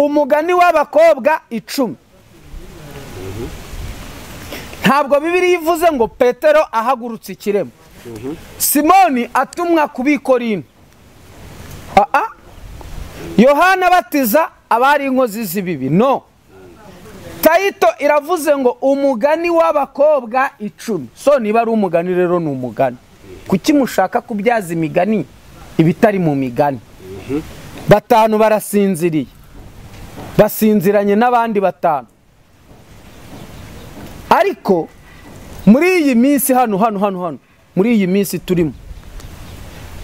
Umugani w'abakobwa 10. Ntabwo Bibiliya ivuze ngo Petero ahagurutse ikiremo. Simoni atumwa kubikorino. Yohana batiza abari inkozi z'ibibi. No. Tayito iravuze ngo umugani w'abakobwa 10. So niba ari umugani rero ni umugani. Kuki mushaka kubyaza imigani ibitari mu migani? 5 barasinziriye. Basinziranye n'abandi 5. Ariko muri iyi minsi hano hano hano hano muri iyi minsi turimo,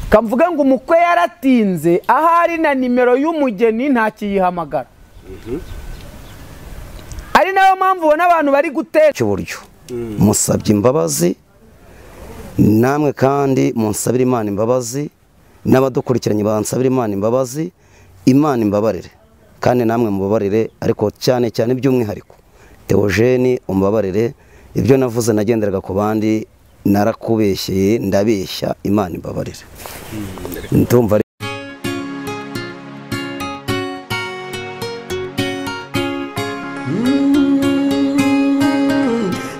kamvuga ngo umukwe yaratinze ahari na nimero y'umugeni ntakiyihamagara. Ari nayo mpamvu ubona abantu bari gutera cy'uburyo. Musabye imbabazi namwe kandi munsabire Imana imbabazi, n'abadukurikiranye bansabire Imana imbabazi, Imana imbabarire kandi namwe mubabarire, ariko cyane cyane by'umwihariko Theogene umbabarire ibyo navuze nagenderaga ku bandi narakubeshyeye ndabeshya, Imana imbabarire. Ndumva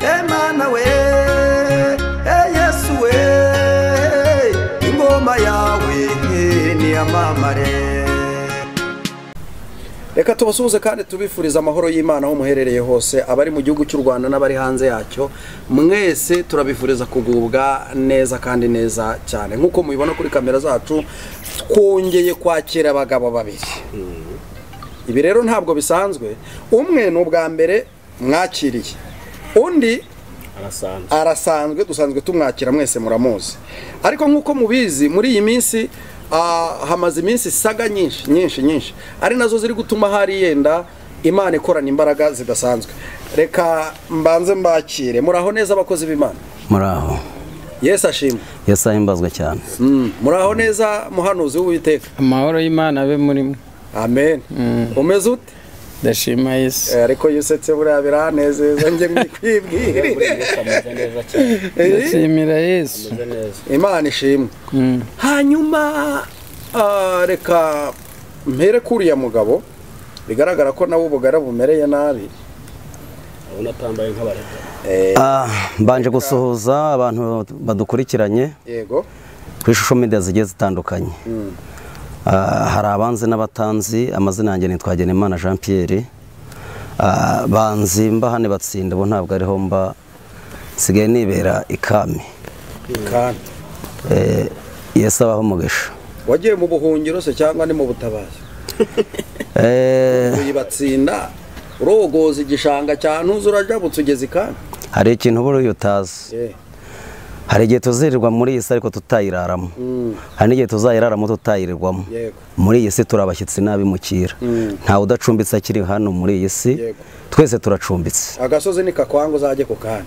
Emana we, Yesu we, ingoma yawe ni amamare. Reka tubasuhuze kandi tubifuriza amahoro y'Imana aho muherereye hose, abari mu gihugu cy'u Rwanda n'abari hanze yacyo, mwese turabifuriza kugubwa neza kandi neza cyane. Nkuko mubibona kuri kamera zacu, twongeye kwakira abagabo babiri. Ibi rero ntabwo bisanzwe. Umwe ni ubwa mbere mwakiriye, undi arasanzwe, dusanzwe tumwakira mwese muramuzi. Ariko nkuko mubizi muri iyi minsi hamaze iminsi saga nyinshi nyinshi nyinshi, ari nazo ziri gutuma hari yenda Imana ikorana imbaraga zidasanzwe. Reka mbanze mbakire. Muraho neza abakozi b'Imana? Muraho. Yesu ashimwe. Yesu ahimbazwe cyane. Muraho neza muhanuzi w'Uwiteka? Amahoro y'Imana abe muri mwe. Amen. Umeze ute? Ndashima Yesu. Ariko yusetse buriya biranezeza njye mwikwibwirire. Ndashimira Yesu. Imana ishimwe. Hanyuma reka mpere kuriya mugabo bigaragara ko nawe ubugara bumereye nabi. Ubona atambaye nk'abareta. Mbanje gusuhuza abantu badukurikiranye. Yego. Kuri social media zigiye zitandukanye. Hari abanzi n'abatanzi, amazina yanjye ni Twagenimana Jean Pierre. Banzi mba hane batsinda bo ntabwo ariho mba, nsigaye nibera ikami. Kandi Yesu abaho umugisha. Wagiye mu buhungiro se cyangwa ni mu butabazi? Uyibatsinda urogoza igishanga cya ntuzu urajabutse ugeze ikami. Hari ikintu buri utazi. Hari igihe tuzirirwa muri iyi si ariko tutayiraramo. Hari n'igihe tuzayiraramo tutayirirwamo. Muri iyi si turabashyitsi n'abimukira. Ntawe udacumbitse akiri hano muri iyi si. Twese turacumbitse. Agasozi ni kakwanga uzajye ku kandi.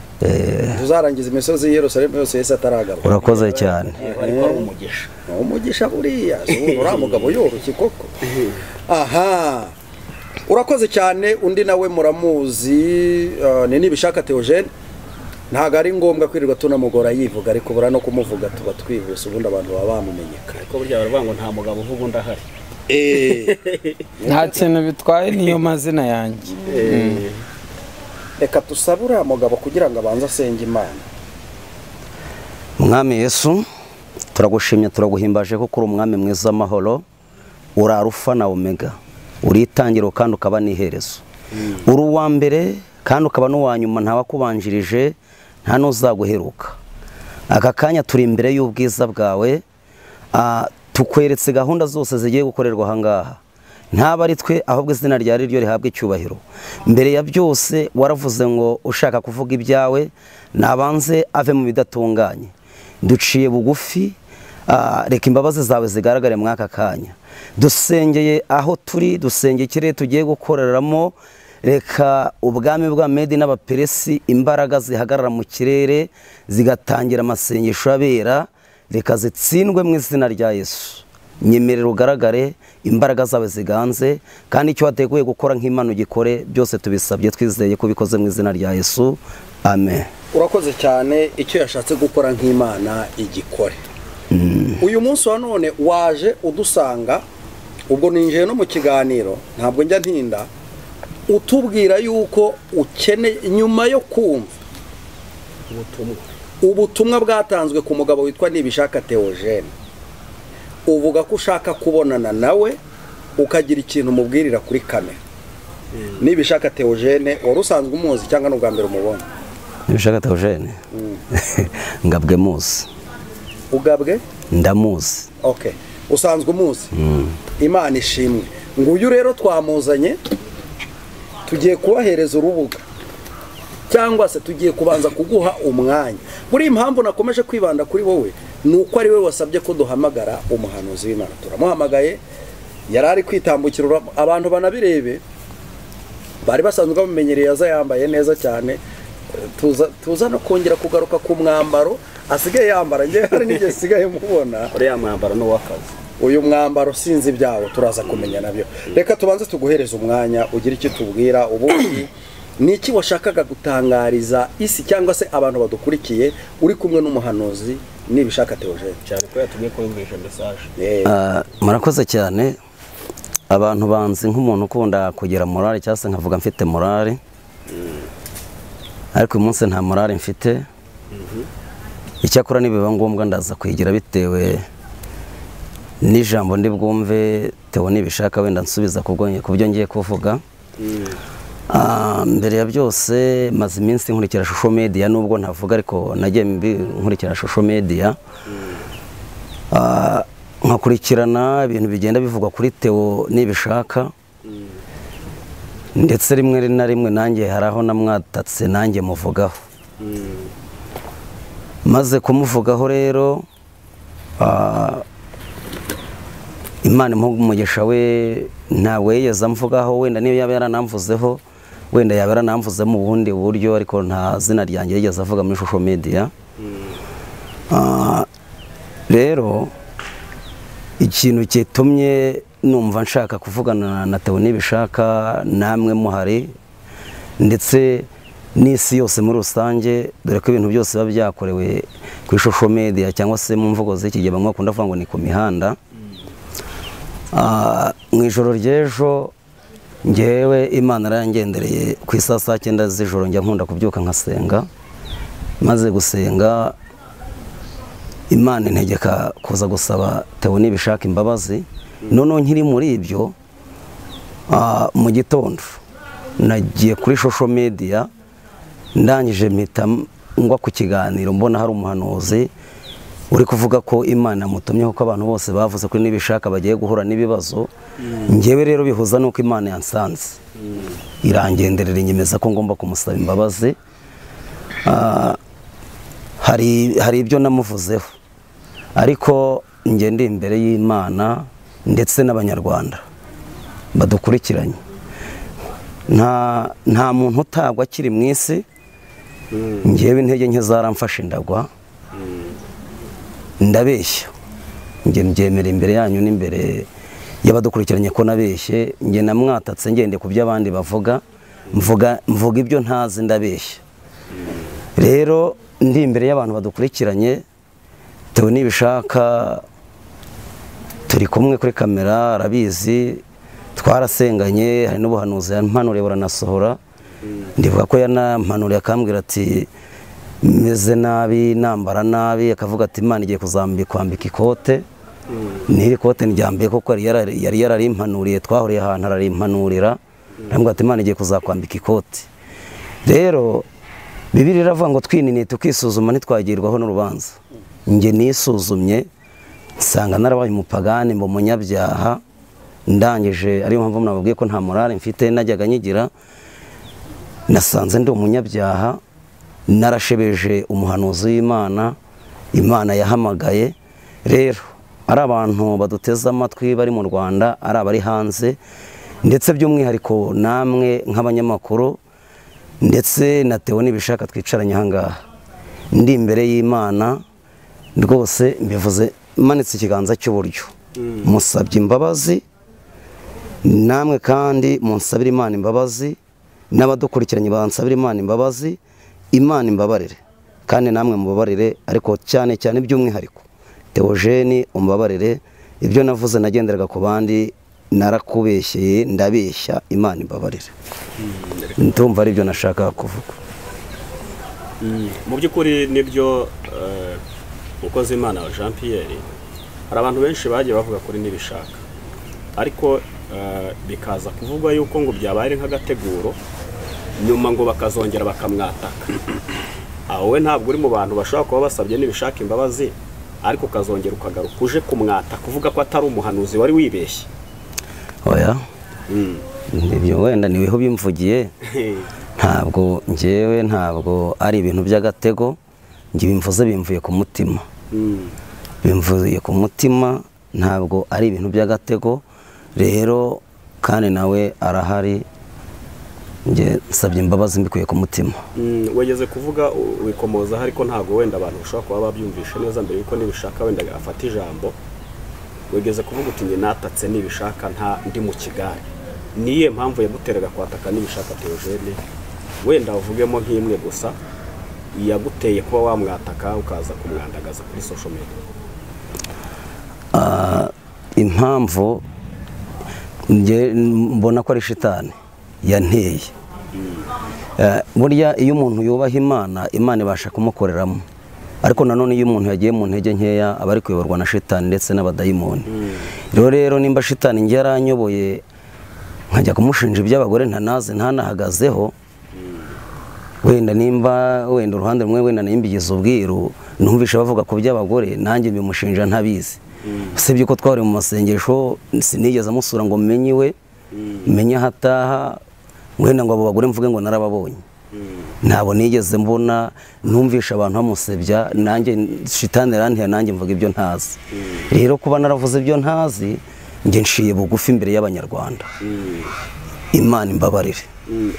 Tuzarangiza imisozi y'i Yerusalemu yose Yesu ataragaruka. Urakoze cyane. Ariko ari umugisha. Umugisha buriya, uriya mugabo yoroshye koko. Aha. Urakoze cyane. Undi nawe muramuzi, ni Nibishaka Theogene. Ntago ari ngombwa kwirirwa tunamugora yivuga, ariko bura no kumuvuga tuba twihuse, ubundi abantu baba bamumenyeka. Ariko burya baravuga ngo nta mugabo uvuga undi ahari. Nta kintu bitwaye niyo mazina yanjye. Reka tusabe uriya mugabo kugira ngo abanze asenge Imana. Mwami Yesu, turagushimye turaguhimbaje ko kuri umwami mwiza amahoro, uri Arufa na Omega, uri itangiriro kandi ukaba n'iherezo. Uri uwa mbere kandi ukaba n'uwa nyuma, ntawakubanjirije nta n'uzaguheruka. Aka kanya turi imbere y'ubwiza bwawe, tukweretse gahunda zose zigiye gukorerwa aha ngaha. Ntaba ari twe ahubwo izina rya ryo rihabwa icyubahiro. Mbere ya byose waravuze ngo ushaka kuvuga ibyawe nabanze ave mu bidatunganye. Duciye bugufi, reka imbabazi zawe zigaragare muri aka kanya. Dusengeye aho turi, dusengeye ikirere tugiye gukoreramo. Reka ubwami bwa Medi n'Abaperesi imbaraga zihagarara mu kirere zigatangira amasengesho abera, reka zitsindwe mu izina rya Yesu. Nyemerera ugaragare, imbaraga zawe ziganze, kandi icyo wateguye gukora nk'Imana ugikore, byose tubisabye twizeye ko bikoze mu izina rya Yesu. Amen. Urakoze cyane. Icyo yashatse gukora nk'Imana igikore. Uyu munsi wa none waje udusanga Ubwo ninjiye no mu kiganiro, ntabwo njya ntinda, utubwira yuko ukeneye nyuma yo kumva ubutumwa bwatanzwe ku mugabo witwa Nibishaka Theogene, uvuga ko ushaka kubonana nawe ukagira ikintu umubwirira kuri kamera. Nibishaka Theogene wari usanzwe umuzi cyangwa n'ubwa mbere umubona? Nibishaka Theogene ngabwe muzi. Ugabwe? Ndamuzi. Okay, usanzwe umuzi. Imana ishimwe. Nguyu rero twamuzanye, tugiye kubahereza urubuga cyangwa se tugiye kubanza kuguha umwanya. Buri impamvu nakomeje kwibanda kuri wowe nuko ari we wasabye ko duhamagara umuhanuzi w'Imana. Turamuhamagaye, yari ari kwitambukira, abantu banabirebe bari basanzwe bamumenyereye aza yambaye neza cyane. Tuza no kongera kugaruka ku mwambaro asigaye yambara, ngewe hari n'igihe sigaye mubona uriya mwambaro ni uw'akazi. Uyu mwambaro sinzi ibyawo, turaza kumenya nabyo. Reka tubanze tuguhereza umwanya ugira icyo tubwira. Ubundi ni iki washakaga gutangariza isi cyangwa se abantu badukurikiye uri kumwe n'umuhanuzi Nibishaka Theogene? Cyane ko yatumye kumvisha message. Murakoze cyane. Abantu banzi nk'umuntu ukunda kugira morale cyangwa se nkavuga mfite morale, ariko uyu munsi nta morale mfite. Icyakora nibiba ngombwa ndaza kwigira bitewe n'ijambo ndi bwumve Theo Nibishaka wenda nsubiza ku byo ngiye kuvuga. Mbere ya byose maze iminsi nkurikira social media, nubwo ntavuga ariko nagiye nkurikira social media, nkakurikirana ibintu bigenda bivugwa kuri Theo Nibishaka, ndetse rimwe na rimwe nanjye haraho namwatatse nanjye muvugaho. Maze kumuvugaho rero, Imana imuha we ntabwo yigeze amvugaho, wenda niyo yaba yaranamvuzeho, wenda yaba yaranamvuze mu bundi buryo, ariko nta zina ryanjye yigeze avuga muri social media. Rero ikintu cyitumye numva nshaka kuvugana na Theo Nibishaka namwe muhari ndetse n'isi yose muri rusange, dore ko ibintu byose biba byakorewe ku social media cyangwa se mu mvugo z'iki gihe bamwe bakunda kuvuga ngo ni ku mihanda. Mu ijoro ry'ejo ngewe Imana yarangendereye ku isaha saa 9 z'ijoro, njya nkunda kubyuka nkasenga. Maze gusenga Imana integeka kuza gusaba Theo Nibishaka imbabazi. Noneho nkiri muri ibyo, mu gitondo nagiye kuri social media, ndangije mpita ngwa ku kiganiro mbona hari umuhanuzi uri kuvuga ko Imana mutumye, kuko abantu bose bavuze kuri Nibishaka bagiye guhura n'ibibazo. Ngewe rero bihuza nuko Imana yansanze irangenderera inyemeza ko ngomba kumusaba imbabazi. Hari ibyo namuvuzeho, ariko nge ndi imbere y'Imana ndetse n'abanyarwanda badukurikiranye, nta muntu utagwa akiri mu isi. Ngewe intege nke zaramfashe ndagwa, ndabeshya. Nge mbyemera imbere yanyu n'imbere y'abadukurikiranye ko nabeshye. Nge namwatatse ngende ku byo abandi bavuga, mvuga ibyo ntazi, ndabeshya. Rero ndi imbere y'abantu badukurikiranye, Theo Nibishaka turi kumwe kuri kamera arabizi, twarasenganye, hari n'ubuhanuzi yampanuriye buranasohora. Ndivuga ko yanampanuriye akambwira ati meze nabi, nambara nabi, akavuga ati Imana igiye kwambika ikote. N'iri kote ndyambaye kuko yari yararimpanuriye, twahuriye ahantu ararimpanurira, arambwira ati Imana igiye kuzakwambika ikote. Rero Bibiliya iravuga ngo twininiye tukisuzuma ntitwagirwaho n'urubanza. Nge nisuzumye nsanga narabaye umupagani, mba umunyabyaha, ndangije ariyo mpamvu nababwiye ko nta morale mfite najyaga nyigira. Nasanze ndi umunyabyaha, narashebeje umuhanuzi w'Imana, Imana yahamagaye. Rero ari abantu baduteze amatwi bari mu Rwanda, ari abari hanze, ndetse by'umwihariko namwe nk'abanyamakuru ndetse na Theo Nibishaka twicaranye aha ngaha, ndi imbere y'Imana rwose mbivuze manitse ikiganza cy'uburyo, musabye imbabazi, namwe kandi munsabire Imana imbabazi, n'abadukurikiranye bansabire Imana imbabazi, Imana imbabarire kandi namwe mubabarire, ariko cyane cyane by'umwihariko Theogene umbabarire, ibyo navuze nagenderaga ku bandi Narakubeshyeye, ndabeshya, Imana imbabarire. Ndumva ari byo nashakaga kuvuga. Mu by'ukuri nibyo umukozi w'Imana wa Jean Pierre, hari abantu benshi bagiye bavuga kuri Nibishaka, ariko bikaza kuvugwa yuko ngo byabaye nk'agateguro, nyuma ngo bakazongera bakamwataka. Aho we ntabwo uri mu bantu bashobora kuba basabye Nibishaka imbabazi, ariko ukazongera ukagaruka uje kumwata kuvuga ko atari umuhanuzi wari wibeshye. Oya, ibyo wenda niweho bimvugiye, ntabwo njyewe ntabwo ari ibintu by'agatego, njye bimvuze bimvuye ku mutima. Bimvuye ku mutima, ntabwo ari ibintu by'agatego. Rero kandi nawe arahari, njye nsabye imbabazi mbikuye ku mutima. Wegeze kuvuga wikomoza ariko ntabwo wenda abantu bashobora kuba babyumvishe neza mbere yuko Nibishaka wenda afata ijambo. Wegeze kuvuga uti njye natatse Nibishaka nta ndi mu kigare. Niye mpamvu yaguteraga kwataka Nibishaka Theogene? Wenda uvugemo nk'imwe gusa yaguteye kuba wamwataka ukaza kumwandagaza kuri social media. Impamvu njye mbona ko ari shitani yanteye. Burya iyo umuntu yubaha Imana, Imana ibasha kumukoreramo. Ariko nanone iyo umuntu yagiye mu ntege nkeya aba ari kuyoborwa na shitani ndetse n'abadayimoni. Rero nimba shitani njye yaranyoboye nkajya kumushinja iby'abagore ntanazi ntanahagazeho, wenda nimba wenda uruhande rumwe wenda nimbigize ubwiru numvisha bavuga ku by'abagore nanjye mbimushinja ntabizi. Usibye ko twari mu masengesho sinigeze amusura ngo menye iwe, menye hataha, wenda ngo abo bagore mvuge ngo narababonye. Ntabwo nigeze mbona, numvisha abantu bamusebya, nanjye shitani irantera nanjye mvuga ibyo ntazi. Rero kuba naravuze ibyo ntazi, njye nciye bugufi imbere y'Abanyarwanda. Imana imbabarire.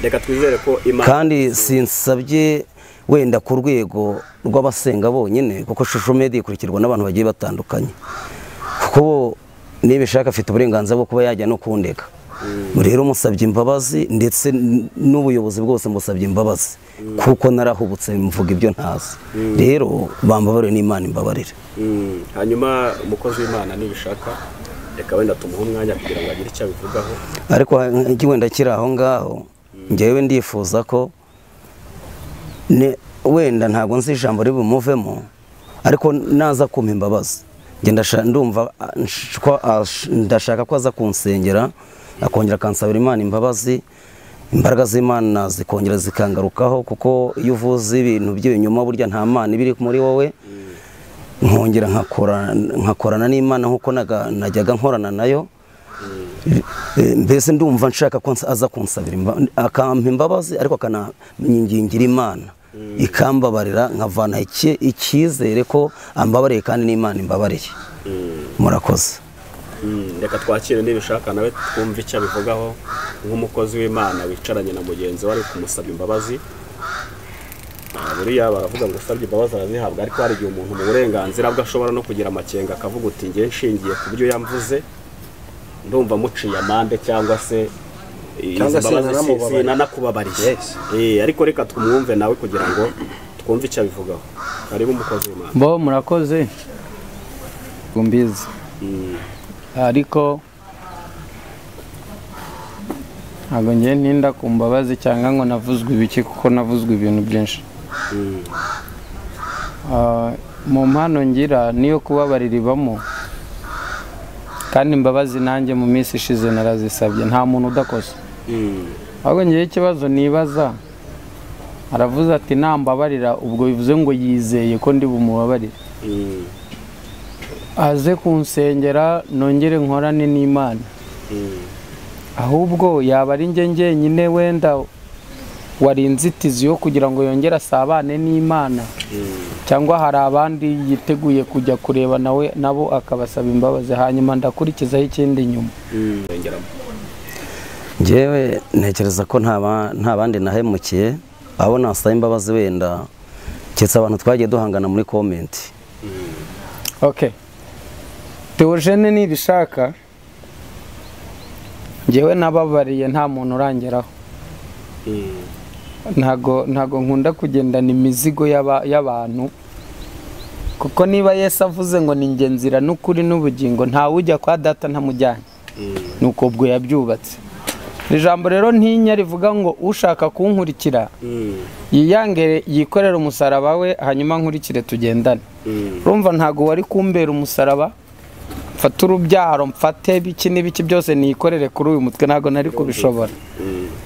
Reka twizere ko Imana, kandi sinsabye wenda ku rwego rw'abasenga bonyine, kuko social media ikurikirwa n'abantu bagiye batandukanye. Kuko Nibishaka afite uburenganzira bwo kuba yajya no kundeka. Rero musabye imbabazi ndetse n'ubuyobozi bwose musabye imbabazi, kuko narahubutse mvuga ibyo ntazi. Rero bambabarire n'Imana imbabarire. Hanyuma umukozi w'Imana Nibishaka reka wenda tumuhe umwanya kugira ngo agire icyo abivugaho. Ariko wenda kiri aho ngaho, njyewe ndifuza ko wenda ntabwo nzi ijambo ribumuvemo, ariko naza kumpa imbabazi. Njye ndumva ndashaka ko aza kunsengera, akongera akansabira Imana imbabazi, imbaraga z'Imana zikongera zikangarukaho, kuko iyo uvuze ibintu by'ibinyoma burya nta Mana ibiri muri wowe. Nkongera nkakorana n'Imana nkuko najyaga nkorana nayo. Mbese ndumva nshaka ko aza kunsabira akampa imbabazi, ariko akananyingingira Imana ikambabarira, nkavana icyizere ko ambabariye kandi n'Imana imbabariye. Murakoze. Reka twakire Nibishaka nawe twumve icyo abivugaho nk'umukozi w'Imana wicaranye na mugenzi we ari kumusaba imbabazi. Buriya baravuga ngo usabye imbabazi arazihabwa, ariko hari igihe umuntu mu burenganzira bwe ashobora no kugira amakenga akavuga uti njye nshingiye ku byo yamvuze ndumva muciye amande cyangwa se sinanakubabariye. Ariko reka twumve nawe kugira ngo twumve icyo abivugaho. Karibu umukozi w'Imana. Bo murakoze. Gumbizi. Ariko ntabwo ngiye ntinda ku mbabazi cyangwa ngo navuzwe ibiki, kuko navuzwe ibintu byinshi. Mu mpano ngira niyo kubabarira ibamo, kandi imbabazi nanjye mu minsi ishize narazisabye, nta muntu udakosa. Ahubwo ngiye ikibazo nibaza, aravuze ati nambabarira, ubwo bivuze ngo yizeye ko ndi bumubabarire, aze kunsengera nongere nkorane n'Imana. Ahubwo yaba ari njye njyenyine wenda wari inzitizi yo kugira ngo yongere asabane n'Imana, cyangwa hari abandi yiteguye kujya kureba nawe nabo akabasaba imbabazi, hanyuma ndakurikizaho ikindi nyuma. Njyewe ntekereza ko nta bandi nahemukiye, abo nasaba imbabazi wenda keretse abantu twagiye duhangana muri comment. Okay. Theogene Nibishaka njyewe nababariye nta muntu urangeraho. Ntago nkunda kugendana imizigo y'abantu, kuko niba Yesu avuze ngo ni njye nzira n'ukuri n'ubugingo, ntawe ujya kwa data ntamujyanye. Nuko ubwo yabyubatse. Ijambo rero ntinya rivuga ngo ushaka kunkurikira yiyangere yikorera umusaraba we hanyuma nkurikire tugendane. Urumva ntago wari kumbera umusaraba, mfate urubyaro, mfate biki n'ibiki byose nikorere kuri uyu mutwe, ntago nari kubishobora.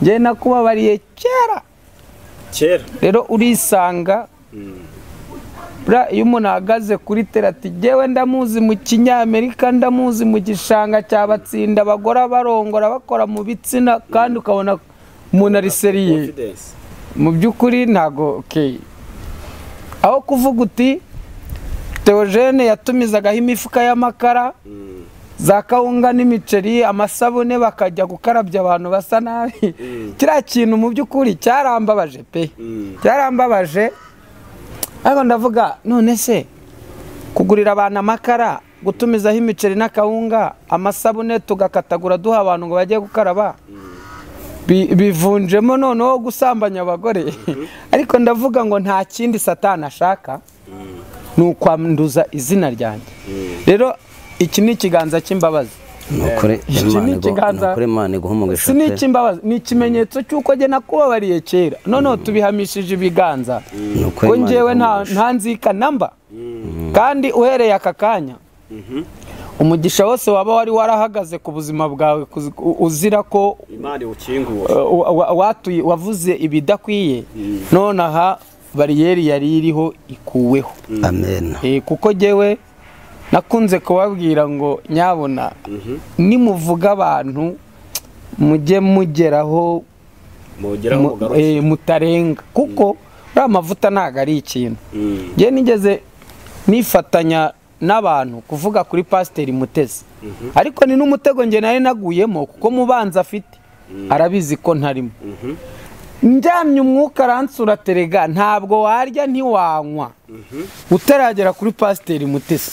Njye nakubabariye kera kera. Rero urisanga iyo umuntu ahagaze kuri terati, jyewe ndamuzi mu Kinyamerika, ndamuzi mu gishanga cyabatsinda abagore barongora bakora mu bitsina, kandi ukabona umuntu ari seriye mu by'ukuri ntago okay. Aho kuvuga uti Theogene yatumizagaho imifuka y'amakara za kawunga n'imiceri, amasabune, bakajya gukarabya abantu basa nabi. Kiriya kintu mu by'ukuri cyarambabaje pe, cyarambabaje. Ariko ndavuga none se kugurira abantu amakara, gutumizaho imiceri n'akawunga, amasabune tugakatagura duha abantu ngo bajye gukaraba, bivunjemo noneho gusambanya abagore. Ariko ndavuga ngo nta kindi Satani ashaka ni ukwanduza izina ryanjye. Rero iki ni ikiganza cy'imbabazi. Iki ni ikiganza si ni icy'imbabazi, ni ikimenyetso cy'uko njye nakubabariye kera, noneho tubihamishije ibiganza ko njyewe nta nzika namba. Kandi uhereye aka kanya umugisha wose waba wari warahagaze ku buzima bwawe uzira ko Imana iwukingura, wavuze ibidakwiye, nonaha bariyeri yari iriho ikuweho. Amen. Kuko jyewe nakunze kubabwira ngo nyabona nimuvuga abantu mujye mugeraho mutarenga, kuko uriya mavuta ntago ari ikintu. Njye nigeze nifatanya n'abantu kuvuga kuri Pasiteri Mutesi, ariko ni n'umutego njye nari naguyemo, kuko mubanza afite arabizi ko ntarimo. Njyamye umwuka aransura terega, ntabwo warya ntiwanywa utaragera kuri Pasiteri Mutesi.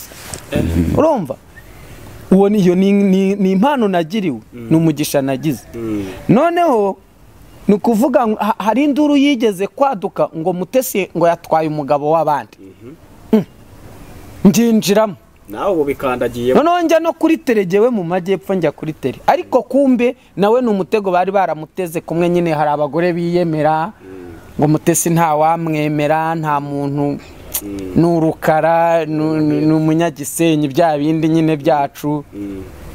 Urumva uwo niyo ni impano nagiriwe, ni umugisha nagize. Noneho ni ukuvuga hari induru yigeze kwaduka ngo Mutesi ngo yatwaye umugabo w'abandi, nginjiramo nawe ubu bikandagiye. Noneho njya no kuri teregewe mu majyepfo, njya kuri tere, ariko kumbe nawe ni umutego bari baramuteze kumwe nyine. Hari abagore biyemera ngo Mutesi nta wamwemera, nta muntu, ni urukara, ni umunyagisenyi, bya bindi nyine byacu.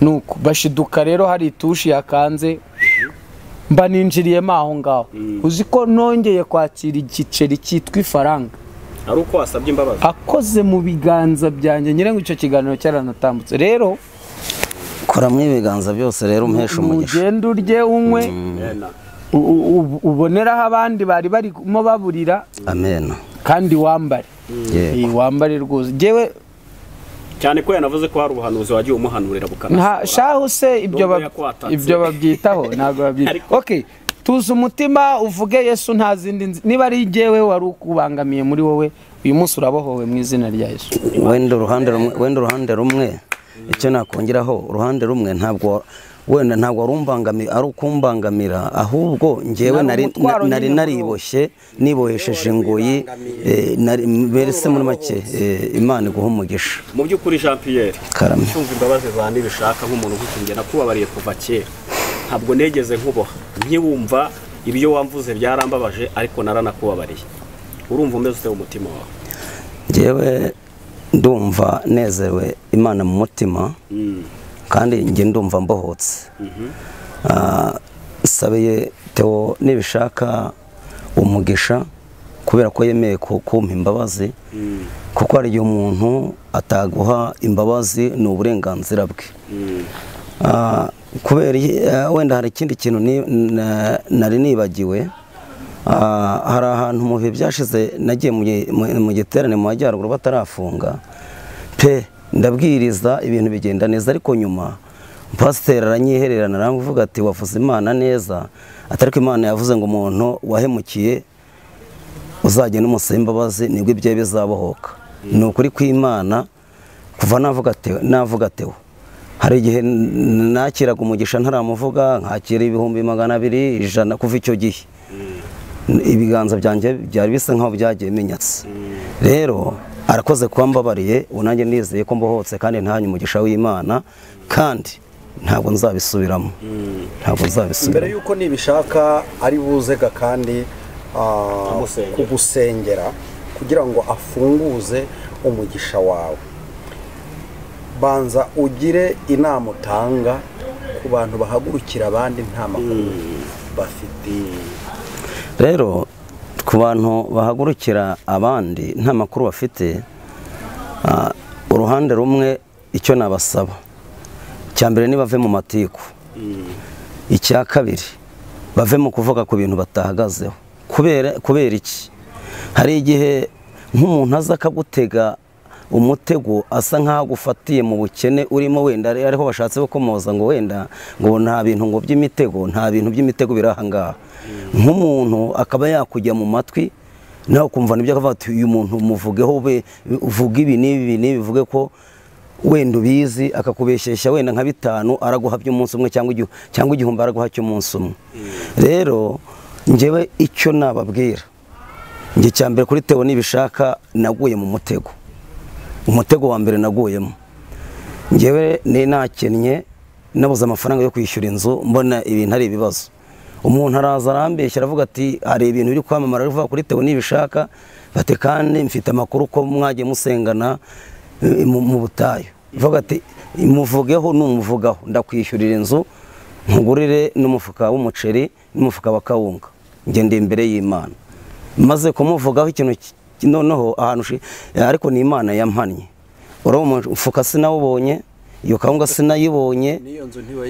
Nuko bashiduka rero hari itushi yakanze, mba ninjiriyemo aho ngaho. Uzi ko nongeye kwakira igiceri cyitwa ifaranga ari uko wasabye imbabazi akoze mu biganza byanjye. Nyirengo icyo kiganiro cyaranatambutse. Rero koramwe ibiganza byose rero umpesha umugisha, ugende urye unywe, uboneraho abandi bari barimo baburira. Amen. Kandi wambare, wambare rwose. Jewe cyane ko yanavuze ko hari ubuhanuzi wagiye umuhanurira bukanasora. Shahu se ibyo babyitaho ntabwo babyitaho. Okay, tuza umutima uvuge Yesu nta zindi, niba ari jyewe wari ukubangamiye muri wowe, uyu munsi urabohowe mu izina rya Yesu. Wenda uruhande rumwe icyo nakongeraho, uruhande rumwe ntabwo wenda ntabwo arumbangamira, ari ukumbangamira, ahubwo njyewe nari nariboshye, nibohesheje ingoyi, mbese muri make Imana iguha umugisha. Mu by'ukuri Jean Pierre, Karame, cyumva imbabazi za Nibishaka nk'umuntu ugukunze, nakubabariye kuva kera, ntabwo negeze nkuboha, nkiwumva ibyo wamvuze byarambabaje, ariko naranakubabariye. Urumva umeze ute umutima wawe? Njyewe ndumva nezerewe Imana mu mutima, kandi njye ndumva mbohotse. Sabiye Theo Nibishaka umugisha kubera ko yemeye kumpa imbabazi, kuko hari igihe umuntu ataguha imbabazi, ni uburenganzira bwe. Kubera wenda hari ikindi kintu nari nibagiwe, hari ahantu mu bihe byashize nagiye mu giterane mu majyaruguru batarafunga pe, ndabwiriza ibintu bigenda neza, ariko nyuma pasiteri aranyihererana aravuga ati wavuze Imana neza, atari ko Imana yavuze ngo umuntu wahemukiye uzagenda umusaba imbabazi nibwo ibye bizabohoka. Ni ukuri kw'Imana, kuva navuga Theo, hari igihe nakiraga umugisha ntaramuvuga, nkakira 200,000 100, kuva icyo gihe ibiganza byanjye byari bisa nkaho byagiye bimenyatse. Rero arakoze kuba mbabariye, ubu nanjye nizeye ko mbohotse kandi ntanye umugisha w'Imana, kandi Ntabwo nzabisubiramo, ntabwo nzabisubiramo. Mbere yuko nibishaka ari buzega kandi kugusengera kugira ngo afunguze umugisha wawe, banza ugire inama utanga ku bantu bahagurukira abandi nta makuru bafite. Rero ku bantu bahagurukira abandi nta makuru bafite, uruhande rumwe icyo nabasaba icya mbere ni bave mu matiku, icya kabiri bave mu kuvuga ku bintu batahagazeho. Kubera iki? Hari igihe nk'umuntu aza akagutega umutego asa nkaho agufatiye mu bukene urimo, wenda ariho bashatse gukomoza ngo wenda ngo nta bintu ngo by'imitego, nta bintu by'imitego biri aha ngaha. Nk'umuntu akaba yakujya mu matwi nawe ukumva nibyo akavuga ati uyu muntu muvugeho, uvuge ibi n'ibi n'ibi, uvuge ko wenda ubizi, akakubeshyeshya wenda nka 5 araguha by'umunsi umwe cyangwa 1000 araguha cy'umunsi umwe. Rero njyewe icyo nababwira, njye cyambere kuri Theo Nibishaka naguye mu mutego. Umutego wa mbere naguyemo, njyewe ni nakennye nabuze amafaranga yo kwishyura inzu, mbona ibintu ari ibibazo. Umuntu araza arambeshya aravuga ati hari ibintu biri kwamamara bivuga kuri Theo Nibishaka, bati kandi mfite amakuru ko mwagiye musengana mu butayu, vuga ati muvugeho numuvugaho ndakwishyurira inzu, nkugurire n'umufuka w'umuceri n'umufuka wa kawunga, ngende imbere y'Imana. Maze kumuvugaho ikintu noneho ahantu ariko ni Imana yampannye, uriya mufuka sinawubonye, iyo kawunga sinayibonye,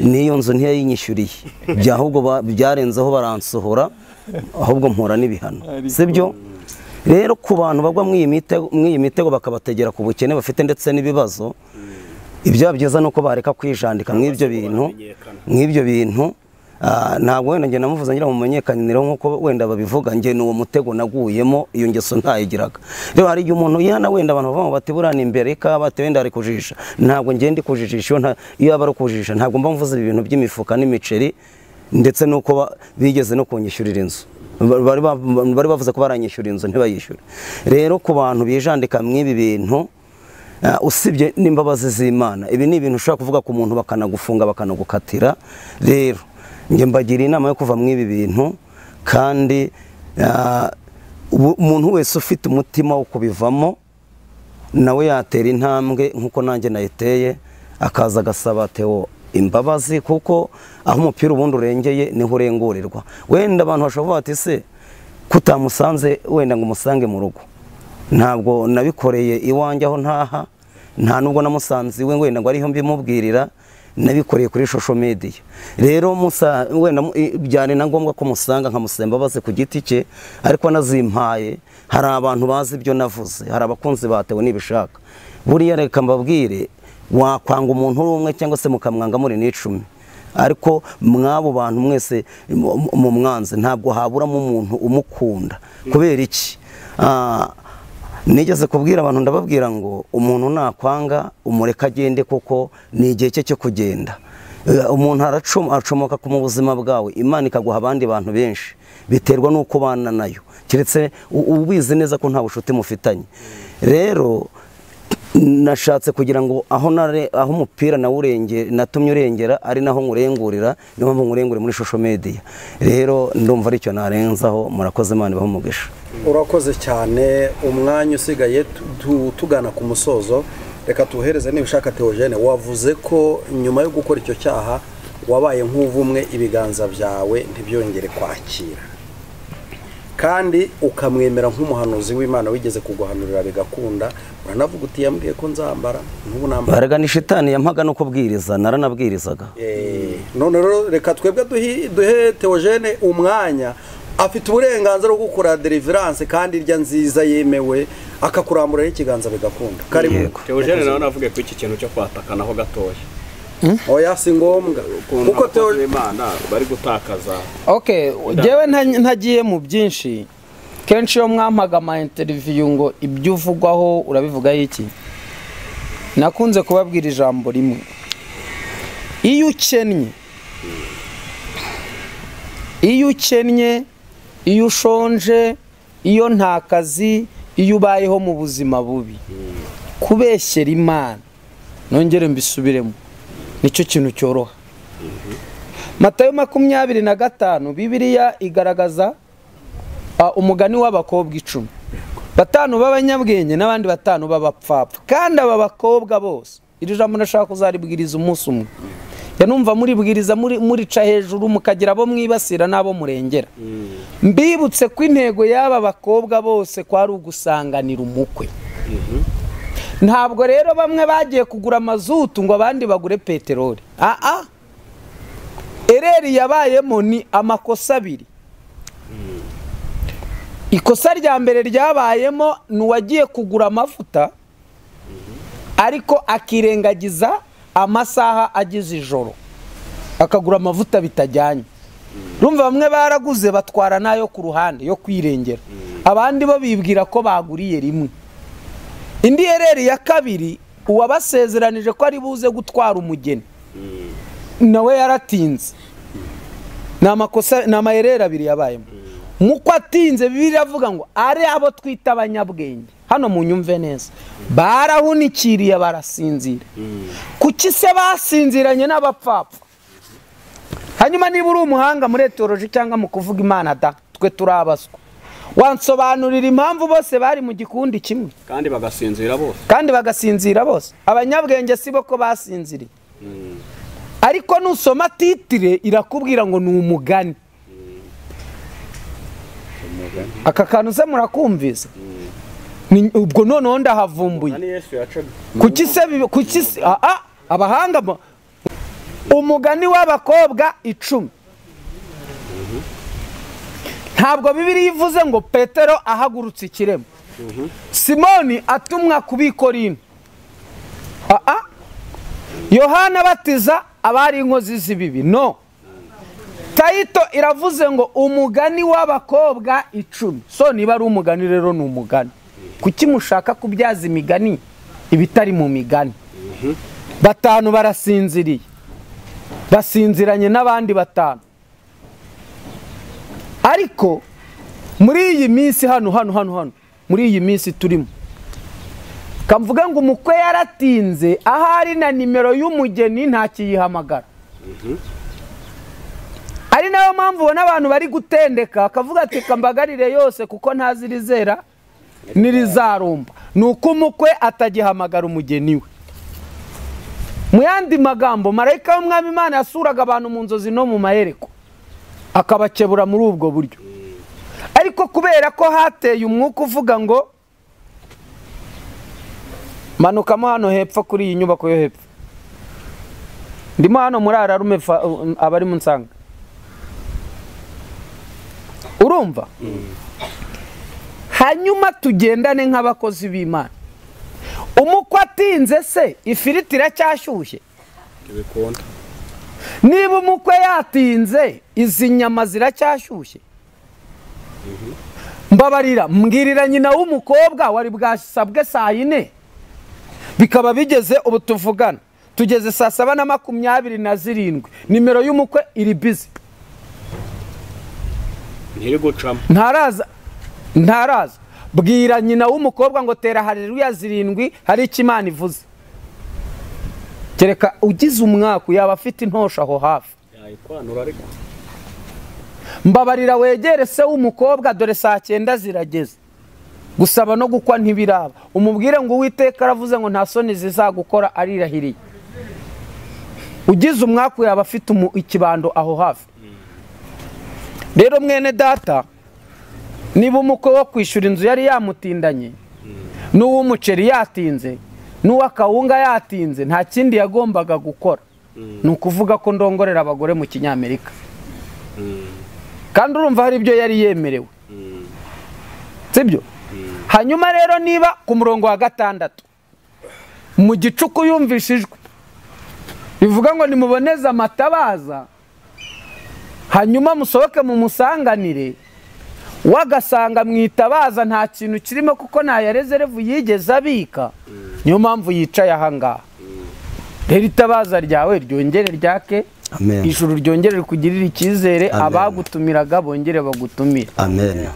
n'iyo nzu ntiyayinyishyuriye, ahubwo byarenzeho baransohora, ahubwo mpura n'ibihano, sibyo? Rero ku bantu bagwa mu iyi mitego bakabategera ku bukene bafite ndetse n'ibibazo, ibyo byiza nuko bareka kwijandika mw'ibyo bintu, ntabwo wenda njye namuvuze ngira mumenyekanire nkuko wenda babivuga, njye n'uwo mutego naguyemo, iyo ngeso ntayigiraga. Rero hari igihe umuntu yihana wenda abantu bavuga bati burana imbere ka bati wenda ari kujijisha, ntabwo njye ndi kujijisha, iyo aba ari kujijisha ntabwo mba mvuze ibintu by'imifuka n'imiceri, ndetse nuko bigeze no kunyishyurira inzu, bari bavuze ko baranyishyura inzu ntibayishyure. Rero ku bantu bijandika mw'ibi bintu, usibye n'imbabazi z'Imana, ibi ni ibintu ushobora kuvuga ku muntu bakanagufunga bakanagukatira. Rero njye mbagira inama yo kuva mw'ibi bintu, kandi umuntu wese ufite umutima wo kubivamo nawe yatera intambwe nkuko nanjye nayiteye, akaza agasaba Theo imbabazi, kuko aho umupira ubundi urengeye niho urengurirwa. Wenda abantu bashobora bati se kutamusanze wenda ngo umusange mu rugo, ntabwo nabikoreye iwanjye aho ntaha, nta nubwo namusanze iwe wenda ngo ariho mbimubwirira, nabikoreye kuri social media. Rero musa wenda byane na ngombwa ko musanga nkamusaba imbabazi ku giti cye, ariko nazimpaye. Hari abantu bazi ibyo navuze, hari abakunzi ba Theo Nibishaka. Buriya reka mbabwire, wakwanga umuntu umwe cyangwa se mukamwanga muri n'icumi, ariko mwabo bantu mwese mu mwanze ntabwo haburamo umuntu umukunda. Kubera iki? Nigeze kubwira abantu ndababwira ngo umuntu nakwanga umureka agende, kuko ni igihe cye cyo kugenda. Umuntu aracomoka ku buzima bwawe, Imana ikaguha abandi bantu benshi, biterwa nuko bana nayo, keretse ubizi neza ko nta bushuti mufitanye. Rero nashatse kugira ngo aho aho umupira na urenge natumye urengera ari naho nkurengurira, niyo mpamvu nkurengure muri social media. Rero ndumva aricyo narenzaho. Murakoze, Imana ibahe umugisha. Urakoze cyane. Umwanya usigaye tugana ku musozo, reka tuhereze Nibishaka Theogene. Wavuze ko nyuma yo gukora icyo cyaha wabaye nk'uvumwe, ibiganza byawe ntibyongere kwakira, kandi ukamwemera nk'umuhanuzi w'Imana wigeze kuguhanurira bigakunda. Uranavuga uti yambwiye ko nzambara, n'ubu nambara. Barega ni shitani yampaga no kubwiriza, naranabwirizaga. None rero reka twebwe duhe Theogene umwanya, afite uburenganzira bwo gukora deliverance kandi irya nziza yemewe, akakurambura ikiganza bigakunda. Karibu Theogene. Nawe navuge ko iki kintu cyo kwatakanaho gatoya oya si ngombwa, kuko Theo Imana bari gutakaza. Okay, jewe ntagiye mu byinshi. Kenshi iyo mwampaga ama interview ngo ibyo uvugwaho urabivuga iki, nakunze kubabwira ijambo rimwe: iyo ukennye, iyo ukennye, iyo ushonje, iyo nta kazi, iyo ubayeho mu buzima bubi, kubeshyera Imana, nongere mbisubiremo, Nicyo kintu cyoroha. Matayo 25 Bibiliya igaragaza umugani w'abakobwa 10. 5 b'abanyabwenge n'abandi 5 b'abapfapfa. Kandi aba bakobwa bose iri jambo ndashaka kuzaribwiriza umunsi umwe. Yanumva muri bwiriza muri ca hejuru mukagira abo mwibasira nabo murengera. Mbibutse ko intego y'aba bakobwa bose kwari ugusanganira umukwe. Ntabwo rero bamwe bagiye kugura amazutu ngo abandi bagure peteroli. Ereri yabayemo ni amakosa abiri. Ikosa rya mbere ryabayemo ni uwagiye kugura amavuta ariko akirengagiza amasaha agize ijoro, akagura amavuta bitajyanye. Urumva bamwe baraguze batwara nayo ku ruhande yo kwirengera, abandi bo bibwira ko baguriye rimwe. Indi ereri ya kabiri, uwabasezeranije ko ari buze gutwara umugeni nawe yaratinze. Ni amakosa, ni amayereri abiri yabayemo. Muko atinze Bibiliya iravuga ngo ari abo twita abanyabwenge. Hano munyumve neza, barahunikiriye barasinzira. Kuki se basinziranye n'abapfapfa? Hanyuma niba uri umuhanga muri etiology cyangwa mu kuvuga Imana da, twe turabaswa. Wansobanurira impamvu bose bari mu gikundi kimwe kandi bagasinzira bose? Kandi bagasinzira bose. Abanyabwenge sibo ko basinziriye. Ariko nusoma titire irakubwira ngo ni umugani. Aka kantu se murakumvise? Ubwo noneho ndahavumbuye. Kuki se kuki se abahanga umugani w'abakobwa 10. Ntabwo Bibiliya ivuze ngo Petero ahagurutse ikiremo, Simoni atumwa kubikorino, Yohana batiza abari inkozi z'ibibi. No, tayito iravuze ngo umugani w'abakobwa 10. So niba ari umugani rero ni umugani. Kuki mushaka kubyaza imigani ibitari mu migani? 5 barasinziriye, basinziranye n'abandi 5. Ariko muri iyi minsi hano hano hano hano muri iyi minsi turimo, kamvuga ngo umukwe yaratinze, ahari na nimero y'umugeni ntakiyihamagara. Ari nayo mpamvu ubona abantu bari gutendeka akavuga ati kambagarire yose kuko ntazirizera nirizarumba. Nuko umukwe atagihamagara umugeni we. Mu yandi magambo, marayika w'umwami Imana yasuraga abantu mu nzozi no mu mahereko, akabakebura muri ubwo buryo. Ariko kubera ko hateye umwuka uvuga ngo manukamo hano hepfo kuri iyi nyubako yo hepfo, ndimo hano muri ararume abari mu nsanga, urumva? Hanyuma tugendane nk'abakozi b'Imana. Umukwe atinze se ifiriti iracyashyushye? Niba umukwe yatinze izi nyama ziracyashyushye? Mbabarira, mbwirira nyina w'umukobwa wari bwasabwe saa 4, bikaba bigeze ubu tuvugana tugeze saa 7:27, nimero y'umukwe iri busy, ntaraza. Ntaraza. Bwira nyina w'umukobwa ngo tera haleluya 7 hari icyo Imana ivuze. Kereka ugize umwaka yaba afite intosha aho hafi. Mbabarira wegere se w'umukobwa, dore saa 9 zirageze, gusaba no gukwa ntibiraba. Umubwire ngo Uwiteka aravuze ngo nta soni zizagukora, arirahiriye. Ugize umwaka yaba afite ikibando aho hafi. Rero mwene data, niba umukwe wo kwishyura inzu yari yamutindanye, n'uw'umuceri yatinze, n'uw'akawunga yatinze, nta kindi yagombaga gukora ni ukuvuga ko ndongorera abagore mu Kinyamerika. Kandi urumva hari ibyo yari yemerewe, sibyo? Hanyuma rero niba ku murongo wa 6 mu gicuku yumvishijwe bivuga ngo nimuboneze amatabaza hanyuma musohoke mu musanganire, wagasanga mwitabaza nta kintu kirimo kuko nta ya reserve yigeze abika, niyo mpamvu yicaye aha ngaha. Rero itabaza ryawe ryongere ryake, ijuru ryongere kugirira icyizere, abagutumiraga bongere bagutumire. Amen.